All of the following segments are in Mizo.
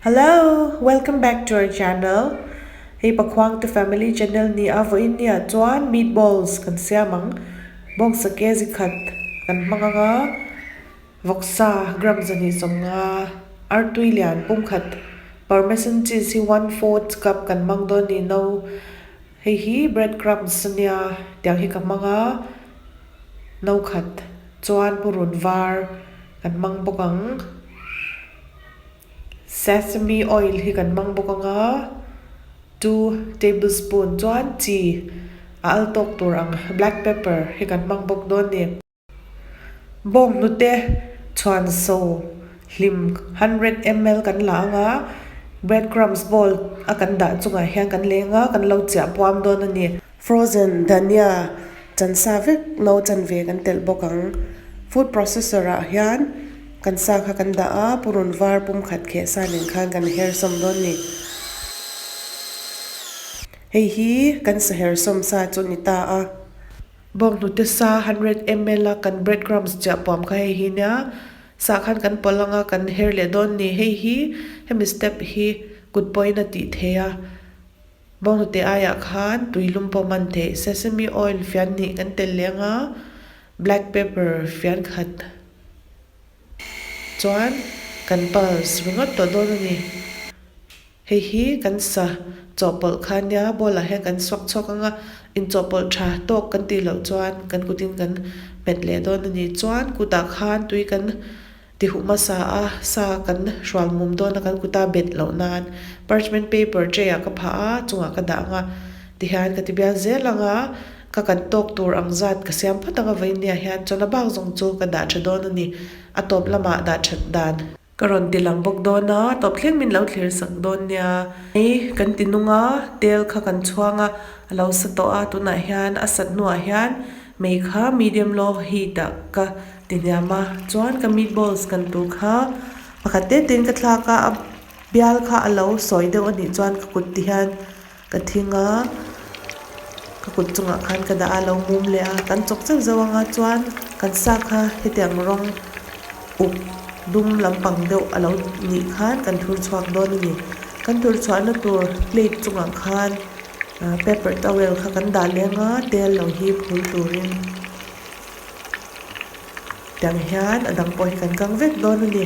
Hello, welcome back to our channel. Hei Pakhuang te family channel ni a vawiin ni ah chuan meatballs kan siam ang. Bawngsa kg khat kan hmang ang a, vawksa gram 250, artui lian pum khat, parmesan cheese hi 1/4 cup kan hmang dawn ni no. Hei hi bread crumbs ania tiang hi ka hmang a, no khat chuan purun var kan hmang bawk ang. Sesame oil hi kan hmang bawk ang a, 2 tablespoon chuan chi a al tawk tur ang black pepper hi kan hmang bawk dawn a ni. Bawnghnute chhuan so hlim 100 ml kan la ang a, bread crumbs bowl a kan dah chungah hian kan leng a, kan lo chiah puam dawn a ni. Frozen dhania chan sa vek no chanve kan telh bawk ang. Food processor ah hian kan sa kha kan dah a, purun var pum khat kheh sa nen khan kan her sawm dawn ni. Hei hi kan sa her sawm sa chu ni ta a. Bawnghnute sa 100 ml a kan bread crumbs chiah puam kha hei hi nia sa khan kan pawlh anga kan her leh dawn ni. Hei hi hemi step hi kut pawhin a tih theih a. Bawnghnute aiah khan tui lum pawh hman theih. Sesame oil fian hnih kan telh leh anga black pepper fian khat chuan kan pulse ringawt tawh dawn a ni. Hei hi kan sa chawhpawlh kha nia bowl ah hian kan suak chhuak anga inchawhpawlh tha tawk kan tih loh chuan kan kutin kan hmet leh dawn a ni. Chuan kutah khan tui kan. Ti huh hmasa a, sa kan hrual mum dawn a kan kuta bet loh nan parchment paper tray ah ka phah a, chungah ka dah ang a, tihian ka ti bial zel ang a, ka kan tawk tur ang zat ka siam phawt ang a vawiin nia hian chuan a bak zawng chu ka dah tha dawn a ni, a tawp lamah dah that dan. Ka rawn ti lang bawk dawn a, tawp thleng min lo thlir sak dawn nia. Hei kan ti nung a, tel kha kan chhuang a, a lo sa tawh a, tunah hian a sat hnuah hian mei kha medium low heat ah ka Ti hniam a, chuan ka meatballs kan tur kha pakhat te tein ka thlak a, a bial kha a lo sawi deuh a nih chuan ka kut ti hian ka thing a, ka kut chungah khan ka dah a, a lo mum leh a, kan chawk zeuh zeuh ang a, chuan kan sa kha hetiang rawng uk dum lampang deuh a lo nih khan kan thur chhuak dawn a ni. Kan thur chhuahna tur plate chungah khan paper towel kha kan dah leng a, tel lo hi phul turin. Tiang hian a dang pawh hi kan kang vek dawn a ni.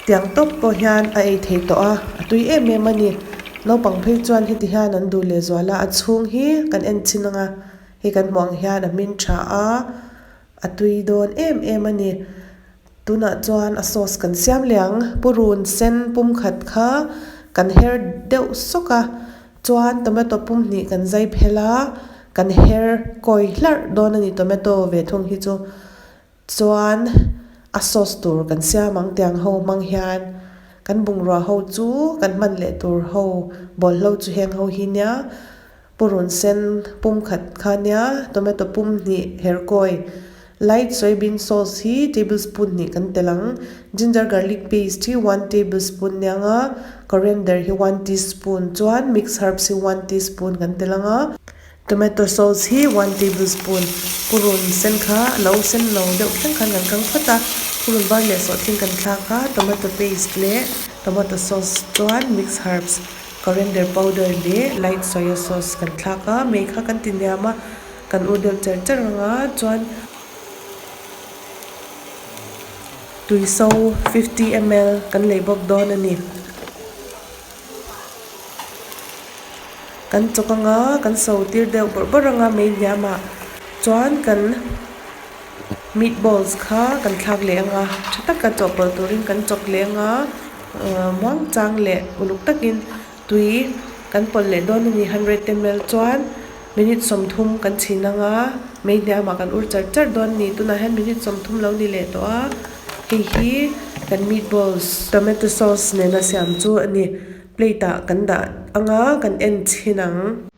Tiang tawp pawh hian a ei thei tawh a, a tui em em a ni. Naupang phei chuan heti hian an duh leh zual a, a chhung hi kan en chhin ang a, hei kan hmuh ang hian a hmin tha a, a tui dawn em em a ni. Tunah chuan a sauce kan siam leh ang. Purun sen pum khat kha kan her deuh sawk a, Chuan tomato pum hnih kan zai phel a, kan her kawi hlarh dawn a ni tomato ve thung hi chu. Chuan a sauce tur kan siam ang tiang ho hmang hian kan bungrua ho chu kan hman leh tur ho bawlhlo chu heng ho hi nia purun sen pum khat kha nia tomato pum hnih her kawi Light soybean sauce hi tablespoon hnih kan telh ang. Ginger garlic paste hi one tablespoon nia ang a, coriander hi one teaspoon chuan mix herbs hi one teaspoon kan telh ang a. Tomato sauce hi one tablespoon. Purun sen kha a lo sen lo deuh thleng khan kan kang phawt a, purun var leh sawhthing kan thlak a, tomato paste leh tomato sauce chuan mix herbs, coriander powder leh light soya sauce kan thlak a, mei kha kan ti hniam a. Kan ur deuh cher cher ang a chuan tui so 50 ml kan lei bawk dawn a ni. Kan chawk ang a kan so tir deuh bawrh bawrh ang a mei hniam ah chuan kan meatballs kha kan thlak leh ang a tha taka chawhpawlh turin kan chawk leh ang a muang chang leh uluk takin tui kan pawlh leh dawn a ni 100 ml chuan. Minute 30 kan chhin ang a, mei hniamah kan ur char char dawn a ni. Tunah hian minute 30 lo ni leh tawh a, hei hi kan meatballs tomato sauce nena siam chu a ni. Plate ah kan dah ang a, kan en chhin ang.